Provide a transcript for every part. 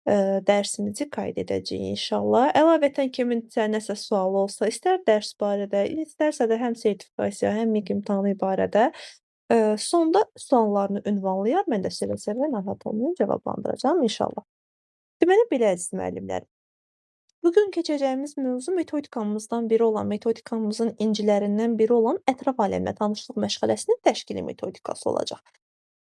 Dərsimizi qayd edəcəyik inşallah. Əlavətən kiminsə nəsə sualı olsa, istər dərs barədə, istərsə də həm sertifikasiya, həm MİQ imtahanı barədə sonda suallarını ünvanlayar. Mən də sevə-sevə narahat olmayın, cavablandıracağam inşallah. Deməli belə, əziz müəllimlər. Bugün keçəcəyimiz mövzu metodikamızdan biri olan, metodikamızın incilərindən biri olan ətraf aləmlə tanışlıq məşğələsinin təşkili metodikası olacaq.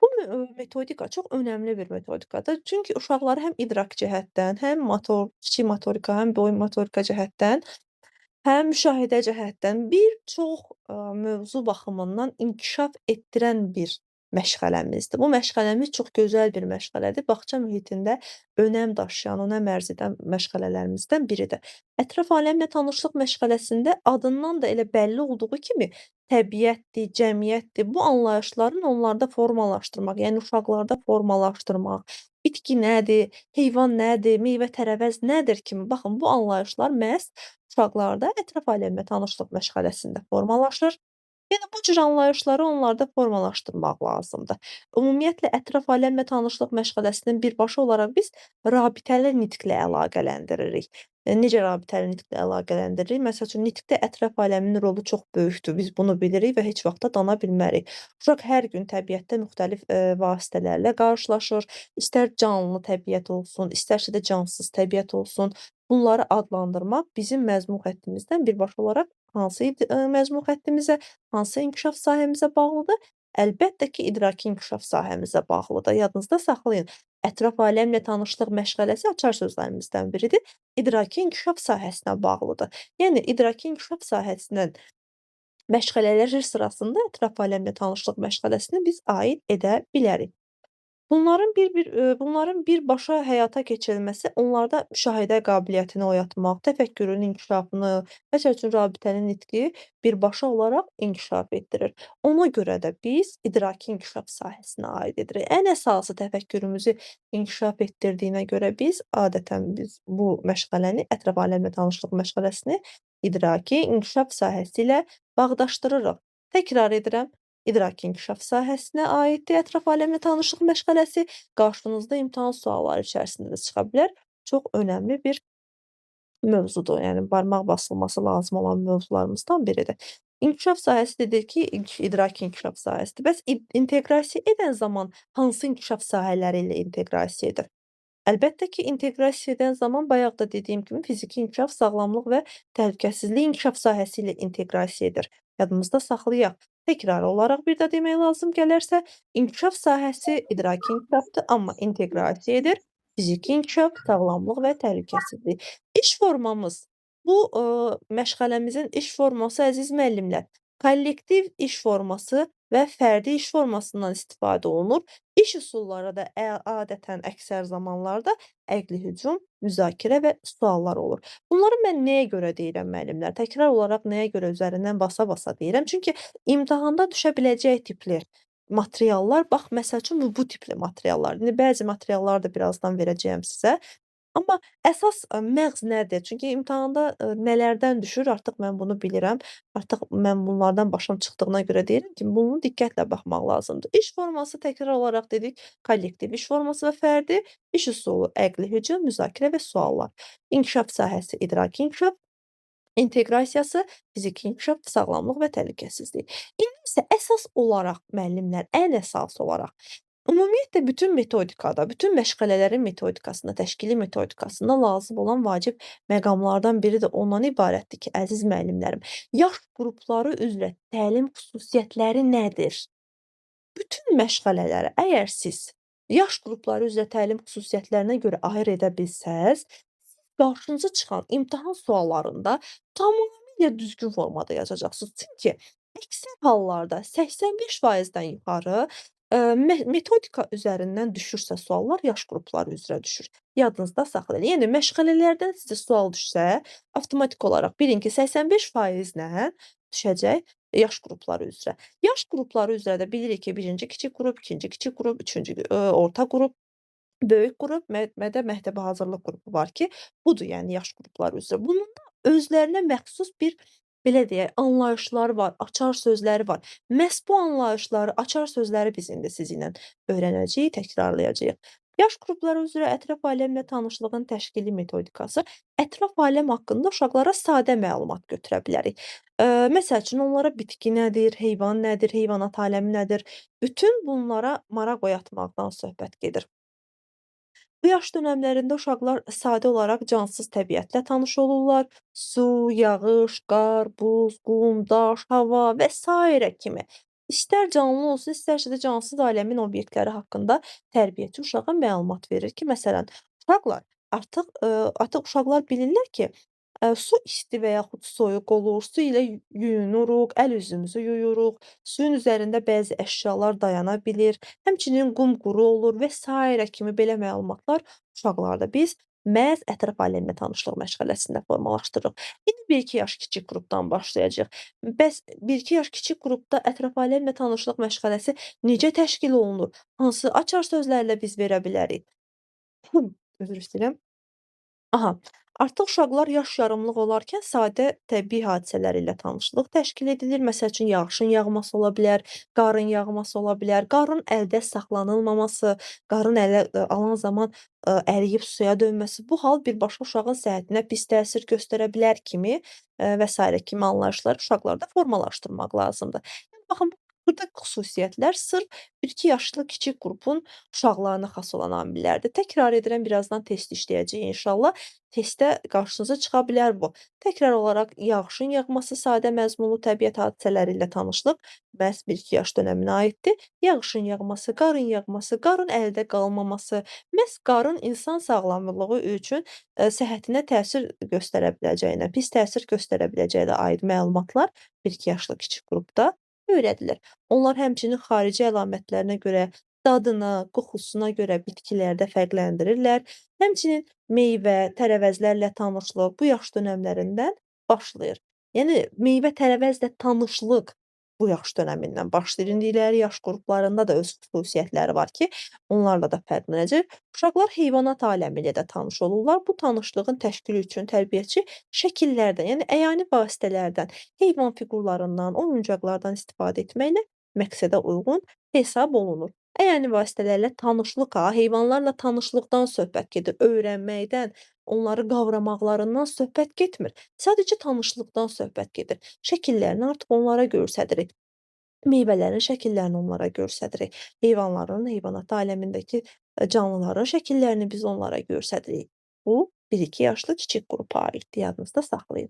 Bu metodika çox önəmli bir metodikadır. Çünki uşaqları həm idrak cəhətdən, həm motor, kiçik motorika, həm böyük motorika cəhətdən, həm müşahidə cəhətdən bir çox mövzu baxımından inkişaf etdirən bir məşğələmizdir. Bu məşğələmiz çox gözəl bir məşğələdir. Bağça mühitində önəm daşıyan, önəm ərz edən məşğələlərimizdən biridir. Ətraf aləmlə tanışlıq məşğələsində adından da elə bəlli olduğu kimi təbiətdir, cəmiyyətdir. Bu anlayışların onlarda formalaşdırmaq, yəni uşaqlarda formalaşdırmaq, bitki nədir, heyvan nədir, meyvə-tərəvəz nədir kimi, baxın, bu anlayışlar məhz uşaqlarda ətraf aləmlə tanışlıq məşğələsində formalaşır. Yəni bu cür anlayışları onlarda formalaşdırmaq lazımdır. Ümumiyyətlə ətraf aləmlə tanışlıq məşğələsinin birbaşa olaraq biz rabitəli nitqlə əlaqələndiririk. Necə rabitəli nitqlə əlaqələndiririk? Məsəl üçün, nitqdə ətraf aləmin rolu çox böyükdür. Biz bunu bilirik və heç vaxt da dana bilmərik. Uşaq hər gün təbiətdə müxtəlif vasitələrlə qarşılaşır. İstər canlı təbiət olsun, istərsə də cansız təbiət olsun. Bunları adlandırmaq bizim məzmun xəttimizdən birbaşa olaraq hansı məzmun xəttimizə, hansı inkişaf sahəmizə bağlıdır? Əlbəttə ki, idraki inkişaf sahəmizə bağlıdır. Yadınızda saxlayın. Ətraf aləmlə tanışlıq məşğələsi açar sözlərimizdən biridir. İdraki inkişaf sahəsinə bağlıdır. Yəni idraki inkişaf sahəsindən məşğələlər sırasında ətraf aləmlə tanışlıq məşğələsini biz aid edə bilərik. Bunların birbaşa həyata keçirilməsi onlarda müşahidə qabiliyyətini oyatmaq, təfəkkürün inkişafını, məsəl üçün rabitəli nitqi birbaşa olaraq inkişaf etdirir. Ona görə də biz idraki inkişaf sahəsinə aid edirik. Ən əsası təfəkkürümüzü inkişaf etdirdiyinə görə biz adətən bu məşğələni, ətraf aləmlə tanışlıq məşğələsini idraki inkişaf sahəsi ilə bağdaşdırırıq. Təkrar edirəm. İdraki inkişaf sahəsinə aiddir ətraf aləmlə tanışlıq məşğələsi. Qarşınızda imtahan sualları içərisində də çıxa bilər. Çox önəmli bir mövzudur. Yəni barmaq basılması lazım olan mövzularımızdan biridir. İnkişaf sahəsi dedik ki, idraki inkişaf sahəsidir. Bəs inteqrasiya edən zaman hansı inkişaf sahələri ilə inteqrasiya edir? Əlbəttə ki, inteqrasiya edən zaman bayaq da dediyim kimi fiziki inkişaf, sağlamlıq və təhlükəsizlik inkişaf sahəsi ilə inteqrasiya edir. Yadımızda saxlayaq. Təkrar olaraq bir də demək lazım gələrsə, inkişaf sahəsi idraki inkişafdır, amma inteqrasiya edir fiziki inkişaf, sağlamlıq və təhlükəsizlik. İş formamız, bu məşğələmizin iş forması, əziz müəllimlər, kollektiv iş forması və fərdi iş formasından istifadə olunur. İş üsulları da adətən əksər zamanlarda əqli hücum, müzakirə və suallar olur. Bunları mən nəyə görə deyirəm müəllimlər? Təkrar olaraq nəyə görə üzərindən basa-basa deyirəm? Çünki imtahanda düşə biləcək tipli materiallar, bax, məsəl üçün, bu tipli materiallar. İndi bəzi materiallar da birazdan verəcəyəm sizə. Amma əsas məğz nədir? Çünki imtahanda nələrdən düşür, artıq mən bunu bilirəm. Artıq mən bunlardan başım çıxdığına görə deyirəm ki, bunu diqqətlə baxmaq lazımdır. İş forması təkrar olaraq dedik, kollektiv iş forması və fərdi, iş üsulu, əqli hücum, müzakirə və suallar. İnkişaf sahəsi, idraki inkişaf, inteqrasiyası, fiziki inkişaf, sağlamlıq və təhlükəsizlik. İndi isə əsas olaraq müəllimlər, ən əsas olaraq ümumiyyətlə, bütün metodikada, bütün məşğələlərin metodikasında, təşkili metodikasında lazım olan vacib məqamlardan biri də ondan ibarətdir ki, əziz müəllimlərim, yaş qrupları üzrə təlim xüsusiyyətləri nədir? Bütün məşğələləri əgər siz yaş qrupları üzrə təlim xüsusiyyətlərinə görə ayır edə bilsəz, qarşınıza çıxan imtahan suallarında tamamilə düzgün formada yazacaqsınız. Çünki əksər hallarda 85%-dən yuxarı metodika üzərindən düşürsə suallar yaş qrupları üzrə düşür. Yadınızda saxlayın. Yəni məşğələlərdən sizə sual düşsə, avtomatik olaraq bilin ki, 85%-lə düşəcək yaş qrupları üzrə. Yaş qrupları üzrə də bilirik ki, birinci kiçik qrup, ikinci kiçik qrup, üçüncü orta qrup, böyük qrup, mədə məktəbə hazırlıq qrupu var ki, budur yəni yaş qrupları üzrə. Bunun da özlərinə məxsus bir belə deyək, anlayışları var, açar sözləri var. Məhz bu anlayışları, açar sözləri biz indi sizinlə öyrənəcəyik, təkrarlayacağıq. Yaş qrupları üzrə ətraf aləmlə tanışlığın təşkili metodikası ətraf aləm haqqında uşaqlara sadə məlumat götürə bilərik. Məsəl üçün, onlara bitki nədir, heyvan nədir, heyvanat aləmi nədir, bütün bunlara maraq oyatmaqdan söhbət gedir. Bu yaş dönəmlərində uşaqlar sadə olaraq cansız təbiətlə tanış olurlar. Su, yağış, qar, buz, qum, daş, hava və sairə kimi. İstər canlı olsun, istərsə də cansız aləmin obyektləri haqqında tərbiyəçi uşağa məlumat verir ki, məsələn, uşaqlar artıq uşaqlar bilirlər ki, su isti və yaxud soyuq olur, su ilə yuyunuruq, əl üzümüzü yuyuruq, suyun üzərində bəzi əşyalar dayana bilir, həmçinin qum quru olur və sairə kimi belə məlumatlar uşaqlarda biz məhz ətraf aləmlə tanışlıq məşğələsində formalaşdırırıq. İndi 1-2 yaş kiçik qrupdan başlayacağıq. Bəs 1-2 yaş kiçik qrupda ətraf aləmlə tanışlıq məşğələsi necə təşkil olunur? Hansı açar sözlərlə biz verə bilərik? Üzr istəyirəm. Aha, artıq uşaqlar yaş yarımlıq olarkən sadə təbii hadisələr ilə tanışlıq təşkil edilir. Məsəl üçün, yağışın yağması ola bilər, qarın yağması ola bilər, qarın əldə saxlanılmaması, qarın ələ alan zaman əriyib suya dönməsi, bu hal birbaşa uşağın səhhətinə pis təsir göstərə bilər kimi və sairə kimi anlayışları uşaqlarda formalaşdırmaq lazımdır. Yəni, baxın, burada xüsusiyyətlər sırf 1-2 yaşlı kiçik qrupun uşaqlarına xas olan amillərdir. Təkrar edirəm, birazdan test işləyəcəyik inşallah. Testdə qarşınıza çıxa bilər bu. Təkrar olaraq yağışın yağması sadə məzmunlu təbiət hadisələri ilə tanışlıq məhz 1-2 yaş dönəminə aiddir. Yağışın yağması, qarın yağması, qarın əldə qalmaması, məhz qarın insan sağlamlığı üçün səhhətinə təsir göstərə biləcəyinə, pis təsir göstərə biləcəyinə aid məlumatlar 1-2 yaşlı kiçik qrupda öyrədilir. Onlar həmçinin xarici əlamətlərinə görə, dadına, qoxusuna görə bitkilərdə fərqləndirirlər. Həmçinin meyvə, tərəvəzlərlə tanışlıq bu yaş dönəmlərindən başlayır. Yəni, meyvə, tərəvəzlə tanışlıq bu yaş dönəmindən başlayır. İndi iləri yaş qruplarında da öz xüsusiyyətləri var ki, onlarla da fərqlənəcək. Uşaqlar heyvanat aləmi ilə də tanış olurlar. Bu tanışlığın təşkili üçün tərbiyəçi şəkillərdən, yəni əyani vasitələrdən, heyvan fiqurlarından, oyuncaqlardan istifadə etməklə məqsədə uyğun hesab olunur. Əyani vasitələrlə tanışlıq, ha, heyvanlarla tanışlıqdan söhbət gedir, öyrənməkdən, onları qavramaqlarından söhbət getmir. Sadəcə tanışlıqdan söhbət gedir. Şəkillərini artıq onlara göstəririk. Meyvələrin şəkillərini onlara göstəririk. Heyvanların, heyvanat aləmindəki canlıların şəkillərini biz onlara göstəririk. Bu, 1-2 yaşlı kiçik qrupa aiddir, yadınızda saxlayın.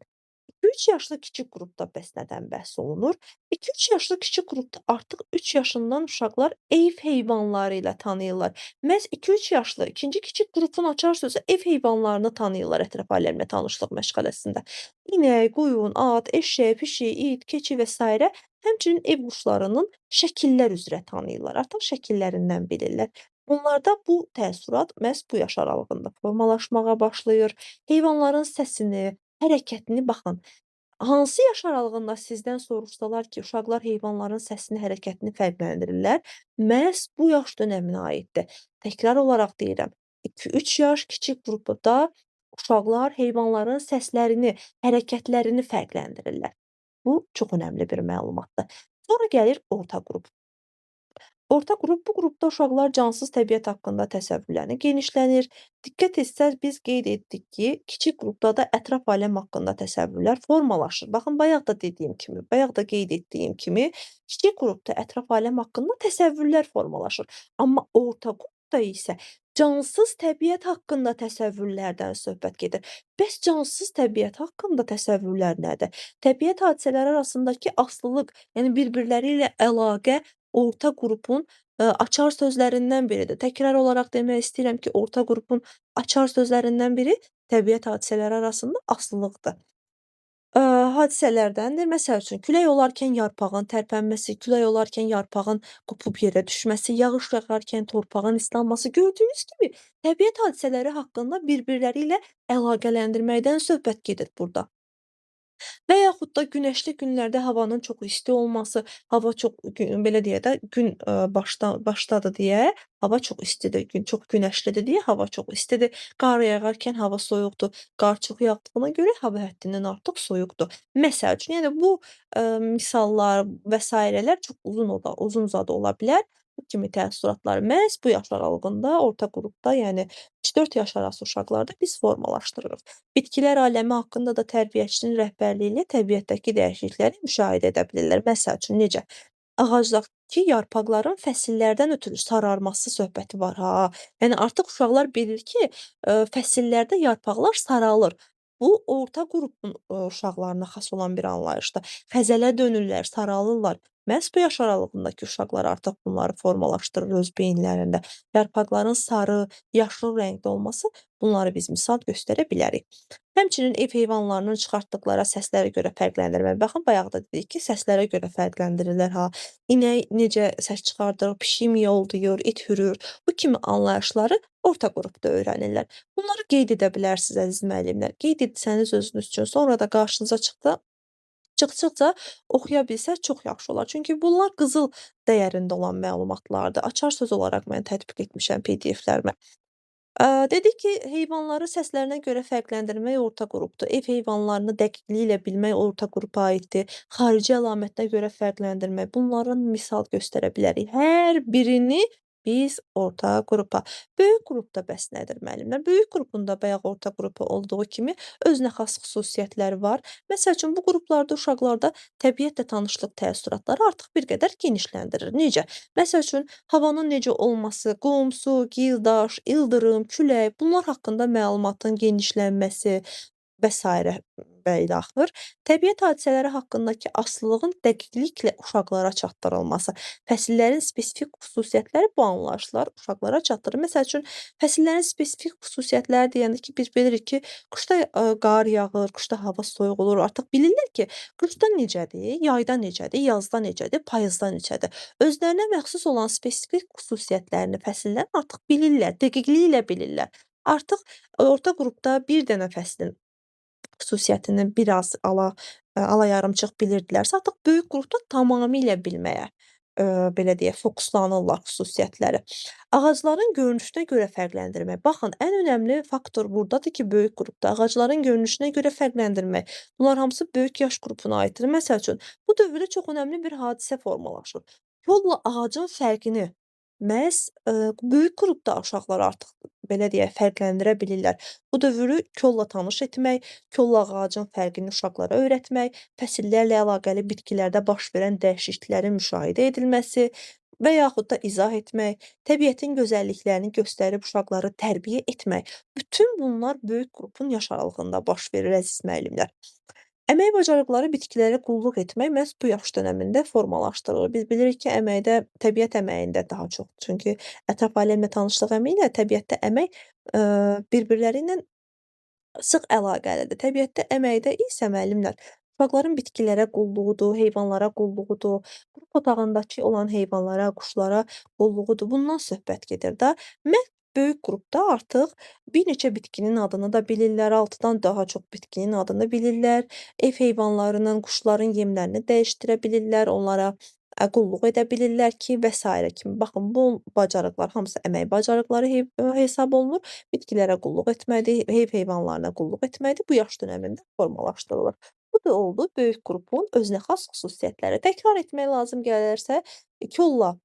2-3 yaşlı kiçik qrupda bəs nədən bəhs olunur? 2-3 yaşlı kiçik qrupda artıq 3 yaşından uşaqlar ev heyvanları ilə tanıyırlar. Məhz 2-3 yaşlı ikinci kiçik qrupun açar sözü ev heyvanlarını tanıyırlar ətraf aləmlə tanışlıq məşğələsində. İnək, qoyun, at, eşək, pişik, it, keçi və sairə həmçinin ev quşlarının şəkillər üzrə tanıyırlar. Artıq şəkillərindən bilirlər. Onlarda bu təəssürat məhz bu yaş aralığında formalaşmağa başlayır. Heyvanların səsini, hərəkətini baxın. Hansı yaş aralığında sizdən soruşsalar ki, uşaqlar heyvanların səsini, hərəkətini fərqləndirirlər, məhz bu yaş dönəminə aiddir. Təkrar olaraq deyirəm, 2-3 yaş kiçik qrupda uşaqlar heyvanların səslərini, hərəkətlərini fərqləndirirlər. Bu çox önəmli bir məlumatdır. Sonra gəlir orta qrup. Orta qrup, bu qrupda uşaqlar cansız təbiət haqqında təsəvvürlərini genişlənir. Diqqət etsəz, biz qeyd etdik ki, kiçik qrupda da ətraf aləm haqqında təsəvvürlər formalaşır. Baxın, bayaq da dediyim kimi, bayaq da qeyd etdiyim kimi, kiçik qrupda ətraf aləm haqqında təsəvvürlər formalaşır. Amma orta qrupda isə cansız təbiət haqqında təsəvvürlərdən söhbət gedir. Bəs cansız təbiət haqqında təsəvvürlər nədir? Təbiət hadisələri arasındakı asılılıq, yəni bir-birləri ilə əlaqə orta qrupun açar sözlərindən biridir. Təkrar olaraq demək istəyirəm ki, orta qrupun açar sözlərindən biri təbiət hadisələri arasında asılılıqdır. Hadisələrdəndir. Məsəl üçün, külək olarkən yarpağın tərpənməsi, külək olarkən yarpağın qopub yerə düşməsi, yağış yağarkən torpağın islanması. Gördüyünüz kimi, təbiət hadisələri haqqında bir-birləri ilə əlaqələndirməkdən söhbət gedir burada. Və yaxud da günəşli günlərdə havanın çox isti olması, hava çox, belə deyək də, gün başdadır deyə hava çox istidir, gün çox günəşlidir deyə hava çox istidir. Qar yağarkən hava soyuqdur, qar çox yağdığına görə hava həddindən artıq soyuqdur. Məsəl üçün, yəni bu misallar və sairələr çox uzun uzadı ola bilər. Bu kimi təəssüratlar məhz bu yaş aralığında, orta qrupda, yəni 3-4 yaş arası uşaqlarda biz formalaşdırırıq. Bitkilər aləmi haqqında da tərbiyəçinin rəhbərliyi ilə təbiətdəki dəyişiklikləri müşahidə edə bilirlər. Məsəl üçün necə? Ağacdakı yarpaqların fəsillərdən ötürü sararması söhbəti var ha. Yəni artıq uşaqlar bilir ki, fəsillərdə yarpaqlar saralır. Bu orta qrupun uşaqlarına xas olan bir anlayışdır. Xəzələ dönürlər, saralırlar. Məhz bu yaş aralığındakı uşaqlar artıq bunları formalaşdırır öz beyinlərində. Yarpaqların sarı, yaşıl rəngdə olması bunları biz misal göstərə bilərik. Həmçinin ev heyvanlarının çıxartdıqları səslərə görə fərqləndirmə. Baxın, bayaq da dedik ki, səslərə görə fərqləndirirlər ha. İnək necə səs çıxardır, pişik miyoldayır, it hürür. Bu kimi anlayışları orta qrupda öyrənirlər. Bunları qeyd edə bilərsiniz əziz müəllimlər. Qeyd etsəniz özünüz üçün, sonra da qarşınıza çıxdıqca oxuya bilsəz çox yaxşı olar. Çünki bunlar qızıl dəyərində olan məlumatlardır. Açar söz olaraq mən tətbiq etmişəm PDF-lərimə. Dedik ki, heyvanları səslərinə görə fərqləndirmək orta qrupdur. Ev heyvanlarını dəqiqliyi ilə bilmək orta qrupa aiddir. Xarici əlamətinə görə fərqləndirmək. Bunların misal göstərə bilərik. Hər birini biz orta qrupa. Böyük qrupda bəs nədir müəllimlər? Böyük qrupun da bayaq orta qrupu olduğu kimi özünə xas xüsusiyyətləri var. Məsəl üçün, bu qruplarda uşaqlarda təbiətlə tanışlıq təəssüratları artıq bir qədər genişləndirir. Necə? Məsəl üçün, havanın necə olması, qum, su, gil, daş, ildırım, külək, bunlar haqqında məlumatın genişlənməsi və sairə və ilaxır. Təbiət hadisələri haqqındakı asılılığın dəqiqliklə uşaqlara çatdırılması, fəsillərin spesifik xüsusiyyətləri bu anlayışlar uşaqlara çatdırır. Məsəl üçün, fəsillərin spesifik xüsusiyyətləri deyəndə ki, biz bilirik ki, qışda qar yağır, qışda hava soyuq olur. Artıq bilirlər ki, qışda necədir, yayda necədir, yazda necədir, payızda necədir. Özlərinə məxsus olan spesifik xüsusiyyətlərini fəsillərin artıq bilirlər, dəqiqliyi ilə bilirlər. Artıq orta qrupda bir dənə fəslin xüsusiyyətini biraz ala yarımçıq bilirdilərsə, artıq böyük qrupda tamamilə bilməyə, belə deyək, fokuslanırlar xüsusiyyətləri. Ağacların görünüşünə görə fərqləndirmək. Baxın, ən önəmli faktor buradadır ki, böyük qrupda ağacların görünüşünə görə fərqləndirmək. Bunlar hamısı böyük yaş qrupuna aiddir. Məsəl üçün, bu dövrdə çox önəmli bir hadisə formalaşır. Yolla ağacın fərqini məhz böyük qrupda uşaqlar artıq belə deyək, fərqləndirə bilirlər. Bu dövrü kolla tanış etmək, kolla ağacın fərqini uşaqlara öyrətmək, fəsillərlə əlaqəli bitkilərdə baş verən dəyişikliklərin müşahidə edilməsi və yaxud da izah etmək, təbiətin gözəlliklərini göstərib uşaqları tərbiyə etmək. Bütün bunlar böyük qrupun yaş aralığında baş verir əziz müəllimlər. Əmək bacarıqları bitkilərə qulluq etmək məhz bu yaş dönəmində formalaşdırılır. Biz bilirik ki, əməkdə, təbiət əməyində daha çox. Çünki ətraf aləmlə tanışlıq əməyi ilə təbiətdə əmək bir-birləri ilə sıx əlaqəlidir. Təbiətdə əməkdə isə müəllimlər, uşaqların bitkilərə qulluğudur, heyvanlara qulluğudur, qrup otağındakı olan heyvanlara, quşlara qulluğudur. Bundan söhbət gedir də. Məhz böyük qrupda artıq bir neçə bitkinin adını da bilirlər, 6-dan daha çox bitkinin adını bilirlər. Ev heyvanlarının, quşların yemlərini dəyişdirə bilirlər, onlara qulluq edə bilirlər ki, və sairə kimi. Baxın, bu bacarıqlar hamısı əmək bacarıqları hesab olunur. Bitkilərə qulluq etməkdir, ev heyvanlarına qulluq etməkdir. Bu yaş dönəmində formalaşdırılır. Bu da oldu böyük qrupun özünə xas xüsusiyyətləri. Təkrar etmək lazım gələrsə, kolla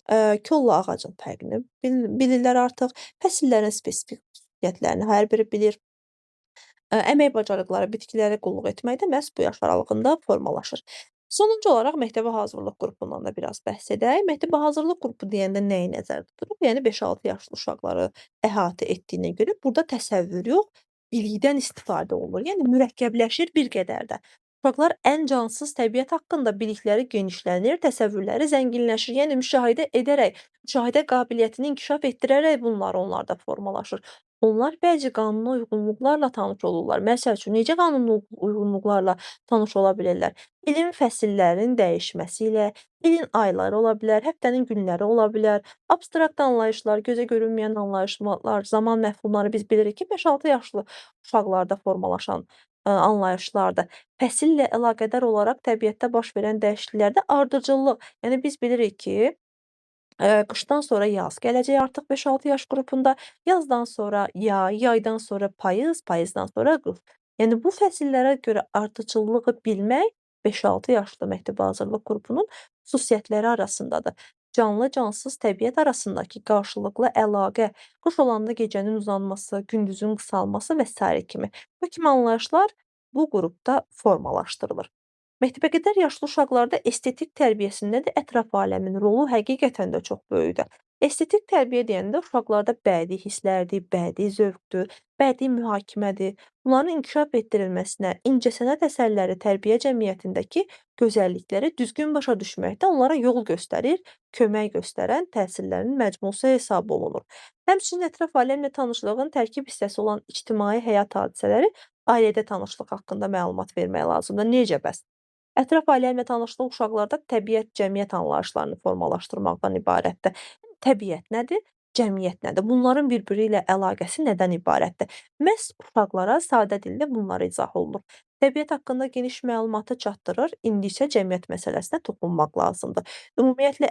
ağacın fərqini bilirlər artıq. Fəsillərin spesifik xüsusiyyətlərini hər biri bilir. Əmək bacarıqları bitkilərə qulluq etməkdə məhz bu yaş aralığında formalaşır. Sonuncu olaraq məktəbə hazırlıq qrupundan da biraz bəhs edək. Məktəbə hazırlıq qrupu deyəndə nəyi nəzərdə tuturuq? Yəni 5-6 yaşlı uşaqları əhatə etdiyinə görə burada təsəvvür yox, bilikdən istifadə olunur. Yəni mürəkkəbləşir bir qədər də. Uşaqlar ən cansız təbiət haqqında bilikləri genişlənir, təsəvvürləri zənginləşir. Yəni müşahidə edərək, müşahidə qabiliyyətini inkişaf etdirərək bunlar onlarda formalaşır. Onlar bəzi qanuna uyğunluqlarla tanış olurlar. Məsəl üçün, necə qanuna uyğunluqlarla tanış ola bilirlər? İlin fəsillərinin dəyişməsi ilə, ilin ayları ola bilər, həftənin günləri ola bilər, abstrakt anlayışlar, gözə görünməyən anlayışlar, zaman məfhumları biz bilirik ki, 5-6 yaşlı uşaqlarda formalaşan anlayışlardır. Fəsillə əlaqədar olaraq təbiətdə baş verən dəyişikliklərdə ardıcıllıq. Yəni biz bilirik ki, qışdan sonra yaz gələcək artıq 5-6 yaş qrupunda, yazdan sonra yay, yaydan sonra payız, payızdan sonra qış. Yəni bu fəsillərə görə ardıcıllığı bilmək 5-6 yaşlı məktəbə hazırlıq qrupunun xüsusiyyətləri arasındadır. Canlı-cansız təbiət arasındakı qarşılıqlı əlaqə, qış olanda gecənin uzanması, gündüzün qısalması və sairə kimi. Bu kimi anlayışlar bu qrupda formalaşdırılır. Məktəbəqədər yaşlı uşaqlarda estetik tərbiyəsində də ətraf aləmin rolu həqiqətən də çox böyükdür. Estetik tərbiyə deyəndə uşaqlarda bədii hisslərdir, bədii zövqdür, bədii mühakimədir. Bunların inkişaf etdirilməsinə, incəsənət əsərləri tərbiyə cəmiyyətindəki gözəllikləri düzgün başa düşməkdə onlara yol göstərir, kömək göstərən təsirlərin məcmusu hesab olunur. Həmçinin ətraf aləmlə tanışlığın tərkib hissəsi olan ictimai həyat hadisələri ailədə tanışlıq haqqında məlumat vermək lazımdır. Necə bəs? Ətraf aləmlə tanışlıq uşaqlarda təbiət, cəmiyyət anlayışlarını formalaşdırmaqdan ibarətdir. Təbiət nədir? Cəmiyyət nədir? Bunların bir-biri ilə əlaqəsi nədən ibarətdir? Məhz uşaqlara sadə dildə bunlar izah olunur. Təbiət haqqında geniş məlumatı çatdırır, indi isə cəmiyyət məsələsinə toxunmaq lazımdır. Ümumiyyətlə,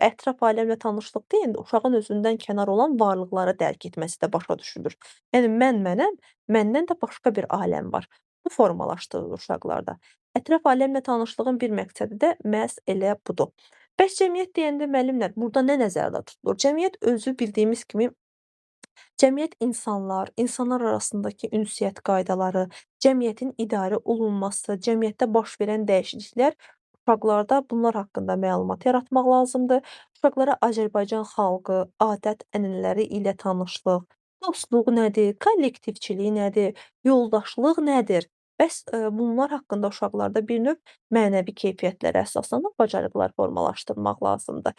ətraf aləmlə tanışlıq deyəndə uşağın özündən kənar olan varlıqları dərk etməsi də başa düşülür. Yəni mən mənəm, məndən də başqa bir aləm var. Bu formalaşdırılır uşaqlarda. Ətraf aləmlə tanışlığın bir məqsədi də məhz elə budur. Bəs cəmiyyət deyəndə müəllimlər, burada nə nəzərdə tutulur? Cəmiyyət özü bildiyimiz kimi cəmiyyət insanlar, insanlar arasındakı ünsiyyət qaydaları, cəmiyyətin idarə olunması, cəmiyyətdə baş verən dəyişikliklər uşaqlarda bunlar haqqında məlumat yaratmaq lazımdır. Uşaqlara Azərbaycan xalqı, adət-ənənələri ilə tanışlıq, dostluq nədir, kollektivçilik nədir, yoldaşlıq nədir? Bəs bunlar haqqında uşaqlarda bir növ mənəvi keyfiyyətlərə əsaslanan bacarıqlar formalaşdırmaq lazımdır.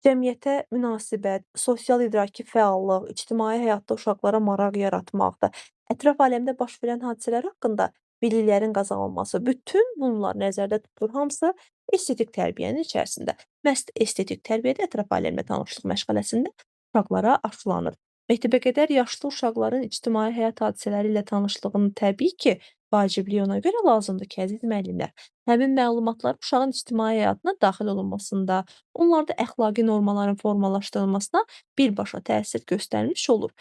Cəmiyyətə münasibət, sosial idraki fəallıq, ictimai həyatda uşaqlara maraq yaratmaqda, ətraf aləmdə baş verən hadisələr haqqında biliklərin qazanılması, bütün bunlar nəzərdə tutulur hamısı estetik tərbiyənin içərisində. Məhz estetik tərbiyədə ətraf aləmlə tanışlıq məşğələsində uşaqlara aşılanır. Məktəbəqədər yaşlı uşaqların ictimai həyat hadisələri ilə tanışlığının təbii ki, vacibliyi ona görə lazımdır ki, əziz müəllimlər, həmin məlumatlar uşağın ictimai həyatına daxil olunmasında, onlarda əxlaqi normaların formalaşdırılmasına birbaşa təsir göstərmiş olur.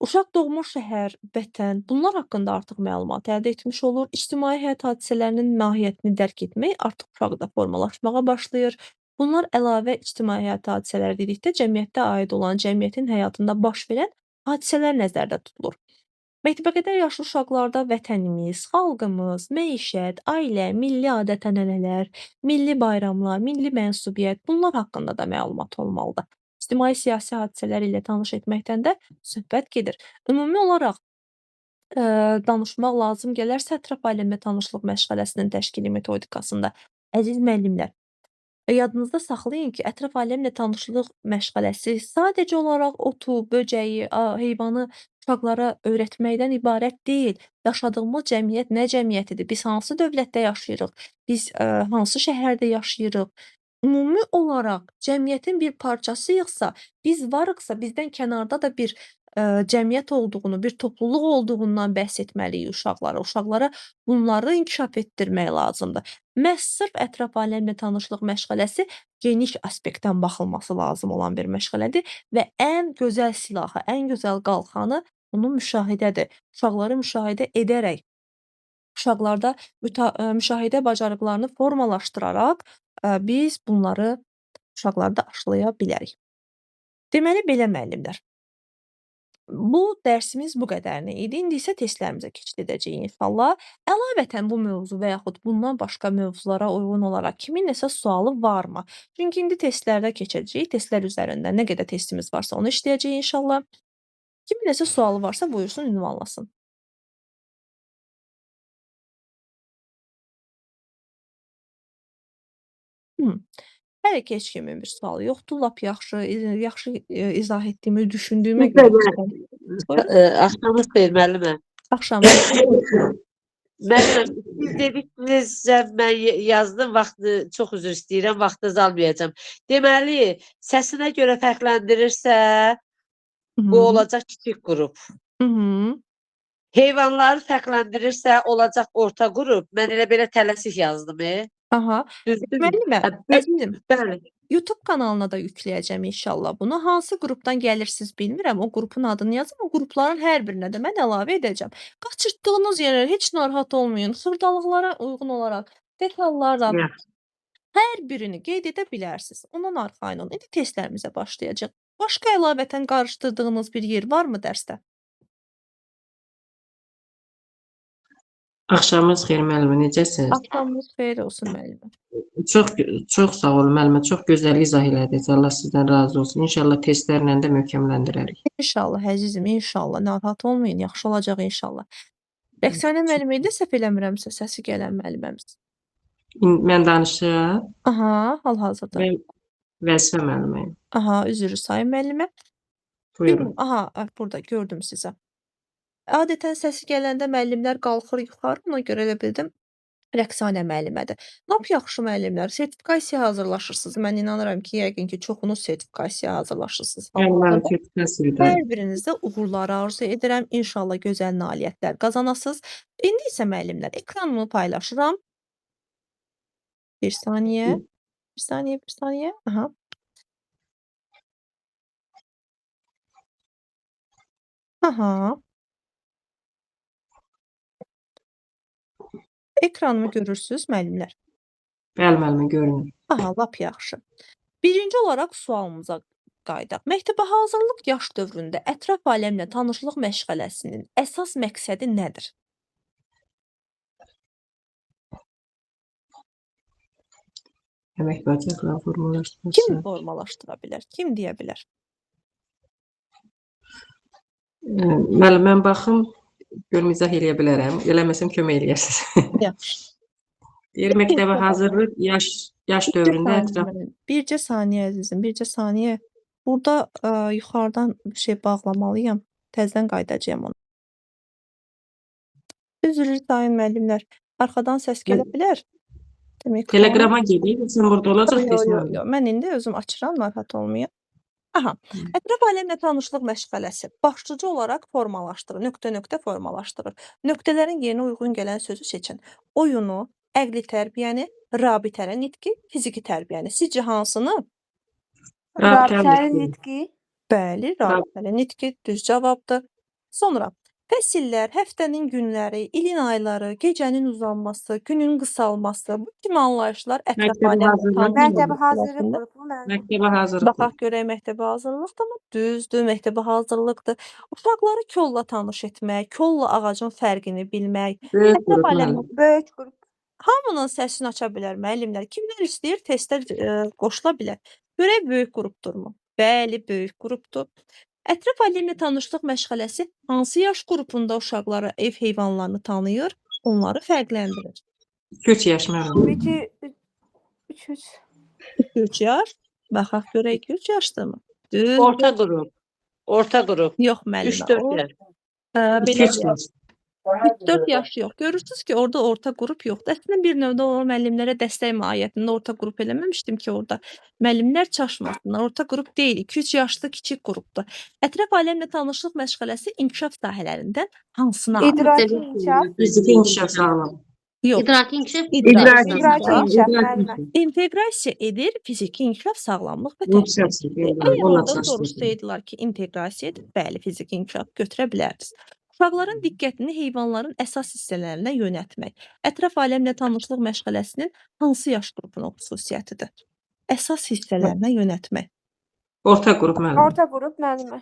Uşaq doğma şəhər, vətən, bunlar haqqında artıq məlumat əldə etmiş olur. İctimai həyat hadisələrinin mahiyyətini dərk etmək artıq uşaqda formalaşmağa başlayır. Bunlar əlavə ictimai həyat hadisələri dedikdə cəmiyyətdə aid olan, cəmiyyətin həyatında baş verən hadisələr nəzərdə tutulur. Məktəbəqədər yaşlı uşaqlarda vətənimiz, xalqımız, məişət, ailə, milli adət-ənənələr, milli bayramlar, milli mənsubiyyət, bunlar haqqında da məlumat olmalıdır. İctimai-siyasi hadisələr ilə tanış etməkdən də söhbət gedir. Ümumi olaraq danışmaq lazım gələrsə ətraf aləmlə tanışlıq məşğələsinin təşkili metodikasında, əziz müəllimlər, yadınızda saxlayın ki, ətraf aləmlə tanışlıq məşğələsi sadəcə olaraq otu, böcəyi, heyvanı uşaqlara öyrətməkdən ibarət deyil. Yaşadığımız cəmiyyət nə cəmiyyətidir? Biz hansı dövlətdə yaşayırıq? Biz hansı şəhərdə yaşayırıq? Ümumi olaraq cəmiyyətin bir parçasıyıqsa, biz varıqsa, bizdən kənarda da bir cəmiyyət olduğunu, bir topluluq olduğundan bəhs etməliyik uşaqlara. Uşaqlara bunları inkişaf etdirmək lazımdır. Məhz sırf ətraf aləmlə tanışlıq məşğələsi geniş aspektdən baxılması lazım olan bir məşğələdir və ən gözəl silahı, ən gözəl qalxanı bunun müşahidədir. Uşaqları müşahidə edərək, uşaqlarda müşahidə bacarıqlarını formalaşdıraraq biz bunları uşaqlarda aşılaya bilərik. Deməli, belə müəllimlər. Bu dərsimiz bu qədərini idi. İndi isə testlərimizə keçid edəcəyik inşallah. Əlavətən bu mövzu və yaxud bundan başqa mövzulara uyğun olaraq kimin nəsə sualı varmı? Çünki indi testlərdə keçəcəyik. Testlər üzərində nə qədər testimiz varsa onu işləyəcəyik inşallah. Kimin nəsə sualı varsa buyursun, ünvanlasın. Hələ ki, heç kimin bir sualı yoxdur. Lap yaxşı, yaxşı izah etdiyimi düşündüyümə görə. Buyurun. Axşamınız xeyir müəllimə. Axşamınız xeyir. Müəllimə, siz dediklərinizə mən yazdım, vaxtı çox üzr istəyirəm, vaxtınızı almayacağam. Deməli, səsinə görə fərqləndirirsə, bu olacaq kiçik qrup. Heyvanları fərqləndirirsə, olacaq orta qrup. Mən elə belə tələsik yazdım. Aha. Düzdür. Müəllimə, əzizim, bəli. YouTube kanalına da yükləyəcəm inşallah bunu. Hansı qrupdan gəlirsiniz bilmirəm. O qrupun adını yazın. O qrupların hər birinə də mən əlavə edəcəm. Qaçırtdığınız yerə heç narahat olmayın. Xırdalıqlara uyğun olaraq, detallarla. Yaxşı. Hər birini qeyd edə bilərsiniz. Ondan arxayın olun. İndi testlərimizə başlayacağıq. Başqa əlavətən qarışdırdığınız bir yer varmı dərsdə? Axşamınız xeyir müəllimə, necəsiniz? Axşamınız xeyir olsun müəllimə. Çox çox sağ olun müəllimə, çox gözəl izah elədiniz. Allah sizdən razı olsun. İnşallah testlərlə də möhkəmləndirərik. İnşallah əzizim, inşallah. Narahat olmayın, yaxşı olacaq inşallah. Rəqsanə müəllimə idi, səhv eləmirəmsə, səsi gələn müəlliməmiz. Mən danışım. Aha, hal-hazırda. Mən vəzifə müəlliməyim. Aha, üzr sayın müəllimə. Buyurun. Aha, burada gördüm sizə. Adətən səsi gələndə müəllimlər qalxır yuxarı, ona görə elə bildim Rəqsanə müəllimədir. Lap yaxşı müəllimlər, sertifikasiyaya hazırlaşırsınız. Mən inanıram ki, yəqin ki, çoxunuz sertifikasiyaya hazırlaşırsınız. Bəli, müəllim, sertifikasiyada. Hər birinizdə uğurlar arzu edirəm. İnşallah gözəl nailiyyətlər qazanasınız. İndi isə müəllimlər, ekranımı paylaşıram. Bir saniyə, bir saniyə, bir saniyə. Aha. Aha. Ekranımı görürsünüz müəllimlər? Bəli, müəllimə, görünür. Aha, lap yaxşı. Birinci olaraq sualımıza qayıdaq. Məktəbə hazırlıq yaş dövründə ətraf aləmlə tanışlıq məşğələsinin əsas məqsədi nədir? Əmək bacarıqları formalaşdırması. Kim formalaşdıra bilər? Kim deyə bilər? Müəllim, mən baxım, görüm izah eləyə bilərəm. Eləməsəm kömək eləyərsiniz. Yaxşı. Deyir, məktəbə hazırlıq yaş dövründə ətraf... Bircə saniyə əzizim, bircə saniyə. Burada yuxarıdan bir şey bağlamalıyam. Təzədən qayıdacağam ona. Üzr sayın müəllimlər. Arxadan səs gələ bilər. Demək, Telegrama gedib, sən burada olacaq yox, yox, yox. Mən indi özüm açıram, narahat olmayın. Aha, ətraf aləmlə tanışlıq məşğələsi başlıca olaraq formalaşdırır, nöqtə-nöqtə formalaşdırır. Nöqtələrin yerinə uyğun gələn sözü seçin. Oyunu, əqli tərbiyəni, rabitəli nitqi, fiziki tərbiyəni. Sizcə hansını? Rabitəli nitqi. Bəli, rabitəli nitqi düz cavabdır. Sonra fəsillər, həftənin günləri, ilin ayları, gecənin uzanması, günün qısalması, bu kimi anlayışlar ətraf aləmlə tanışlıq Məktəbə hazırlıq qrupu. Məktəbə hazırlıq. Baxaq görək, məktəbə hazırlıqdırmı? Düzdür, məktəbə hazırlıqdır. Uşaqları kolla tanış etmək, kolla ağacın fərqini bilmək. Böyük qrup müəllim. Böyük qrup. Hamının səsini aça bilər müəllimlər. Kimlər istəyir, testə qoşula bilər. Görək, böyük qrupdurmu? Bəli, böyük qrupdur. Ətraf aləmlə tanışlıq məşğələsi hansı yaş qrupunda uşaqları ev heyvanlarını tanıyır, onları fərqləndirir? 2-3 yaş müəllim. 2-3. 2-3 yaş. Baxaq görək, 2-3 yaşdırmı? Düzdür. Orta qrup. Orta qrup. Yox müəllimə. 3-4 yaş. 2-3 yaş. 3-4 yaş yox. Görürsünüz ki, orada orta qrup yoxdur. Əslində bir növdə o müəllimlərə dəstək mahiyyətində orta qrup eləməmişdim ki, orada müəllimlər çaşmasınlar. Orta qrup deyil, 2-3 yaşlı kiçik qrupdur. Ətraf aləmlə tanışlıq məşğələsi inkişaf sahələrindən hansına aiddir? İdraki inkişaf. Fiziki inkişaf sağlam. Yox. İdraki inkişaf. İdraki İdraki inkişaf. İnteqrasiya edir, fiziki inkişaf, sağlamlıq və təhlükəsizlik. Əgər orada soruşsaydılar ki, inteqrasiya edir, bəli, fiziki inkişaf götürə bilərdiniz. Uşaqların diqqətini heyvanların əsas hissələrinə yönəltmək. Ətraf aləmlə tanışlıq məşğələsinin hansı yaş qrupunun xüsusiyyətidir? Əsas hissələrinə yönəltmək. Orta qrup müəllimə. Orta qrup müəllimə.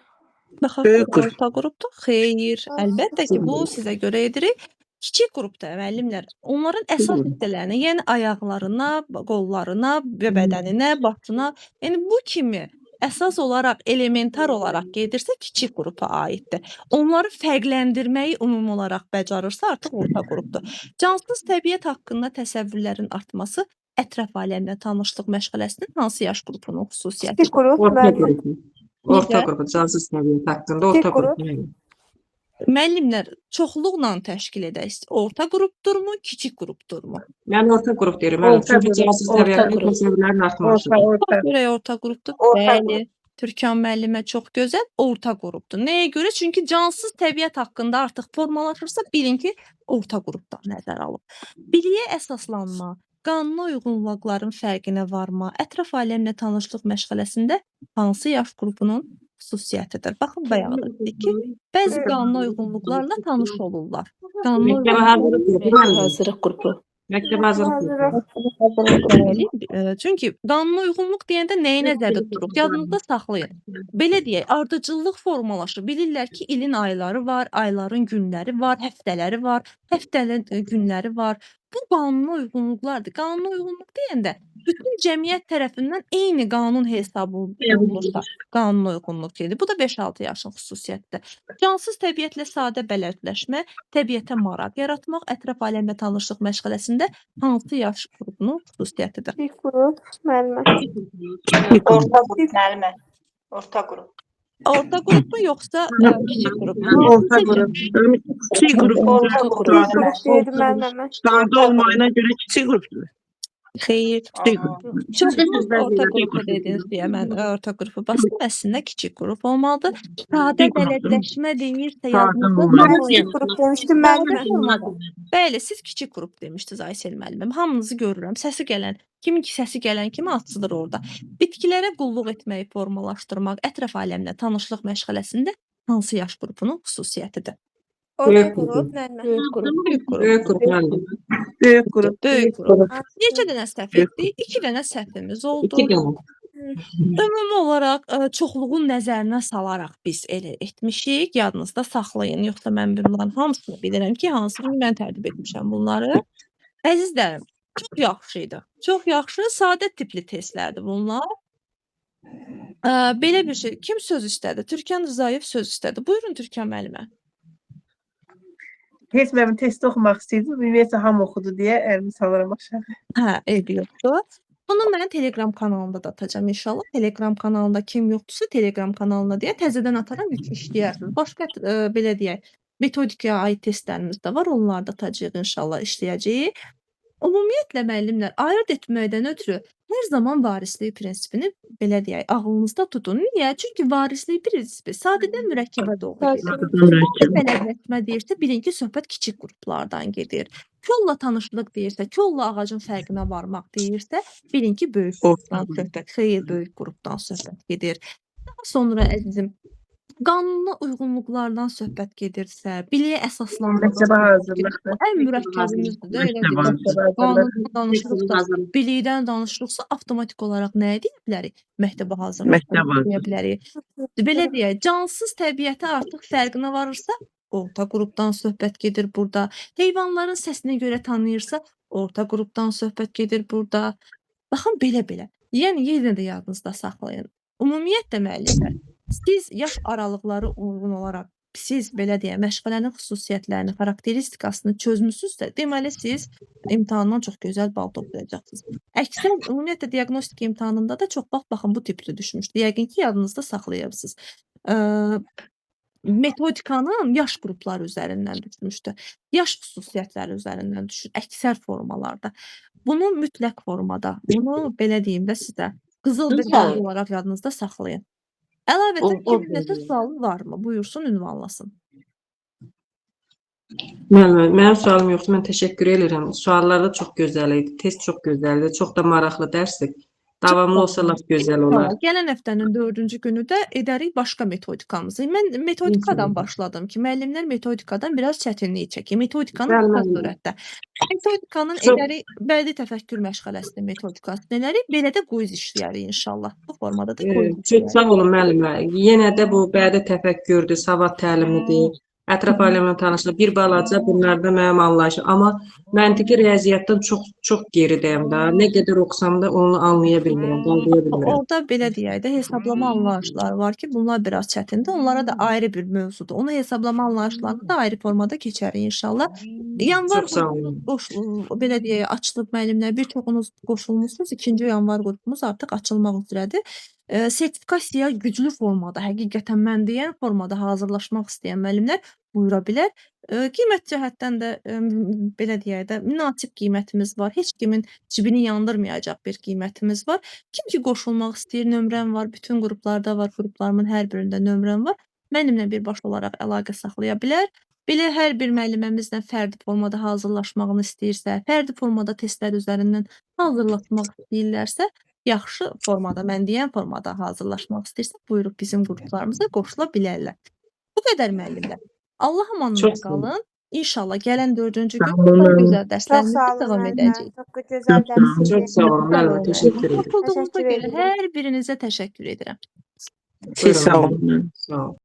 Baxaq, orta qrupdur. Xeyr, əlbəttə ki, bu sizə görə edirik. Kiçik qrupda müəllimlər onların əsas hissələrinə, yəni ayaqlarına, qollarına, bədəninə, başına, yəni bu kimi əsas olaraq, elementar olaraq gedirsə, kiçik qrupa aiddir. Onları fərqləndirməyi ümumi olaraq bacarırsa, artıq orta qrupdur. Cansız təbiət haqqında təsəvvürlərin artması ətraf aləmlə tanışlıq məşğələsinin hansı yaş qrupunun xüsusiyyətidir? Kiçik qrup Orta müəllimə. qrupu. Orta qrupu, cansız təbiət haqqında orta qrup. Müəllimlər çoxluqla təşkil edək. Orta qrupdurmu, kiçik qrupdurmu? Mən orta qrup deyirəm müəllim. Çünki cansız təbiətin təsəvvürlərin artmasıdır. Orta, görək orta qrupdur. Bəli. Türkan müəllimə çox gözəl orta qrupdur. Nəyə görə? Çünki cansız təbiət haqqında artıq formalaşırsa, bilin ki, orta qrupdan nəzər alıb. Biliyə əsaslanma, qanuna uyğunluqların fərqinə varma, ətraf aləmlə tanışlıq məşğələsində hansı yaş qrupunun xüsusiyyətidir? Baxın, bayaq da dedik ki, bəzi qanuna uyğunluqlarla tanış olurlar. Məktəbə hazırlıq qrupu. Hazırlıq qrupu. Məktəbə hazırlıq. Bəli, çünki qanuna uyğunluq deyəndə nəyi nəzərdə tuturuq? Yadınızda saxlayın. Belə deyək, ardıcıllıq formalaşır. Bilirlər ki, ilin ayları var, ayların günləri var, həftələri var, həftənin günləri var. Bu qanuna uyğunluqlardır. Qanuna uyğunluq deyəndə bütün cəmiyyət tərəfindən eyni qanun hesab olunursa, qanuna uyğunluq gedir. Bu da 5-6 yaşın xüsusiyyətidir. Cansız təbiətlə sadə bələdləşmə, təbiətə maraq yaratmaq, ətraf aləmlə tanışlıq məşğələsində hansı yaş qrupunun xüsusiyyətidir? Kiçik qrup müəllimə. Orta qrup müəllimə. Orta qrup. Orta qrupmu yoxsa kiçik qrupmu? Orta qrup. Kiçik qrup. Orta qrup Kiçik müəllimə. qrup deyirdi müəllimə. Sadə olmayına görə kiçik qrupdur. Xeyr. Kiçik qrup. Çoxunuz orta qrupu dediniz deyə mən orta qrupu bastım. Əslində kiçik qrup olmalıdır. Sadə Kiçik qrupdur. bələdləşmə deyirsə Sadə yadınızda olmalı. Mən saxlayın. kiçik qrup demişdim Sadə müəllimə. formada. Bəli, siz kiçik qrup demişdiniz Aysel müəllimim. Hamınızı görürəm. Səsi gələn, kimin ki səsi gələn kimi açılır orada. Bitkilərə qulluq etməyi formalaşdırmaq, ətraf aləmlə tanışlıq məşğələsində hansı yaş qrupunun xüsusiyyətidir? Orta Böyük qrup qrup. müəllimə. Böyük qrup, böyük qrup. Böyük qrup müəllim. Böyük qrup. Böyük qrup. Neçə dənə səhv etdik? 2 dənə səhvimiz oldu. 2 dənə. Ümumi olaraq çoxluğun nəzərinə salaraq biz elə etmişik. Yadınızda saxlayın. Yoxsa mən bunların hamısını bilirəm ki, hansını mən tərtib etmişəm bunları. Əzizlərim, çox yaxşı idi. Çox yaxşı, sadə tipli testlərdir bunlar. Belə bir şey. Kim söz istədi? Türkan Rzayev söz istədi. Buyurun Türkan müəllimə. Heç mənim testi oxumaq istəyirdim. Ümumiyyətlə hamı oxudu deyə əlimi salıram aşağı. Hə, eybi yoxdur. Bunu mən Telegram kanalında da atacağam inşallah. Telegram kanalında kim yoxdursa Telegram kanalına deyə təzədən ataram, işləyərsiniz. Başqa belə deyək, metodikaya aid testlərimiz də var. Onları da atacağıq inşallah, işləyəcəyik. Ümumiyyətlə müəllimlər ayırd etməkdən ötürü hər zaman varislik prinsipini belə deyək, ağlınızda tutun. Niyə? Çünki varislik prinsipi sadədən mürəkkəbə doğru gedir. Mürəkkəb. Bələdləşmə deyirsə, bilin ki, söhbət kiçik qruplardan gedir. Kolla tanışlıq deyirsə, kolla ağacın fərqinə varmaq deyirsə, bilin ki, böyük qrupdan söhbət, xeyr, böyük qrupdan söhbət gedir. Daha sonra əzizim, qanuna uyğunluqlardan söhbət gedirsə, biliyə əsaslanmadan Məktəbə söhbət gedirsə, hazırlıqdır. ən mürəkkəbimizdir də, elə Məktəbə deyil. Məktəbə hazırlıq. Qanundan danışırıqsa, bilikdən danışırıqsa, avtomatik olaraq nəyə deyə bilərik? Məktəbə hazırlıq Məktəbə deyə bilərik. Belə deyək, cansız təbiətə artıq fərqinə varırsa, orta qrupdan söhbət gedir burada. Heyvanların səsinə görə tanıyırsa, orta qrupdan söhbət gedir burada. Baxın, belə-belə. Yəni, yenə də yadınızda saxlayın. Ümumiyyətlə, müəllimlər, siz yaş aralıqları uyğun olaraq, siz belə deyək, məşğələnin xüsusiyyətlərini, xarakteristikasını çözmüsünüzsə, deməli siz imtahandan çox gözəl bal toplayacaqsınız. Əksər ümumiyyətlə diaqnostika imtahanında da çox vaxt baxın bu tipli düşmüşdü. Yəqin ki, yadınızda saxlayırsınız. Metodikanın yaş qrupları üzərindən düşmüşdü. Yaş xüsusiyyətləri üzərindən düşür əksər formalarda. Bunu mütləq formada, bunu belə deyim də sizə, qızıl bir qanun olaraq yadınızda saxlayın. Əlavətən kimin nəsə sualı varmı? Buyursun, ünvanlasın. Müəllimə, mənim sualım yoxdur. Mən təşəkkür edirəm. Suallar da çox gözəl idi. Test çox gözəl idi. Çox da maraqlı dərsdir. Davamlı olsa lap gözəl olar. Gələn həftənin 4-cü günü də edərik başqa metodikamızı. Mən metodikadan başladım ki, müəllimlər metodikadan biraz çətinlik çəkir. Metodikanın qısa surətdə. Metodikanın edərik bədii təfəkkür məşğələsinin metodikasını edərik. Belə də quiz işləyərik inşallah. Bu formada da quiz Çox sağ olun müəllimə. Yenə də bu bədii təfəkkürdür, savad təlimidir. Ətraf aləmlə tanışlıq, bir balaca bunlarda mənim anlayışım. Amma məntiqi riyaziyyatdan çox geridəyəm da. Nə qədər oxusam da onu anlaya bilmirəm, qavraya bilmirəm. Orada belə deyək də, hesablama anlayışları var ki, bunlar biraz çətindir. Onlara da ayrı bir mövzudur. Onu hesablama anlayışlarını da ayrı formada keçərik inşallah. Yanvar qrupu belə deyək, açılıb müəllimlər, bir çoxunuz qoşulmuşsunuz. 2-ci yanvar qrupumuz artıq açılmaq üzrədir. Sertifikasiyaya güclü formada, həqiqətən mən deyən formada hazırlaşmaq istəyən müəllimlər buyura bilər. Qiymət cəhətdən də belə deyək də, münasib qiymətimiz var. Heç kimin cibini yandırmayacaq bir qiymətimiz var. Kim ki qoşulmaq istəyir, nömrəm var, bütün qruplarda var, qruplarımın hər birində nömrəm var. Mənimlə birbaşa olaraq əlaqə saxlaya bilər. Belə hər bir müəlliməmizlə fərdi formada hazırlaşmağını istəyirsə, fərdi formada testlər üzərindən hazırlaşmaq istəyirlərsə, yaxşı formada, mən deyən formada hazırlaşmaq istəyirsə, buyurub bizim qruplarımıza qoşula bilərlər. Bu qədər müəllimlər. Allah amanında qalın. İnşallah gələn dördüncü Sağ gün olun daha müəllimə. gözəl Çox dərslərimizdə sağ olun davam müəllimə. edəcəyik. Çox gözəl Çox sağ olun. dərs Çox idi. sağ olun müəllimə, təşəkkür edirəm. Qapıldığınıza Təşəkkür görə edirəm. hər birinizə təşəkkür edirəm. Siz sağ olun. Sağ olun.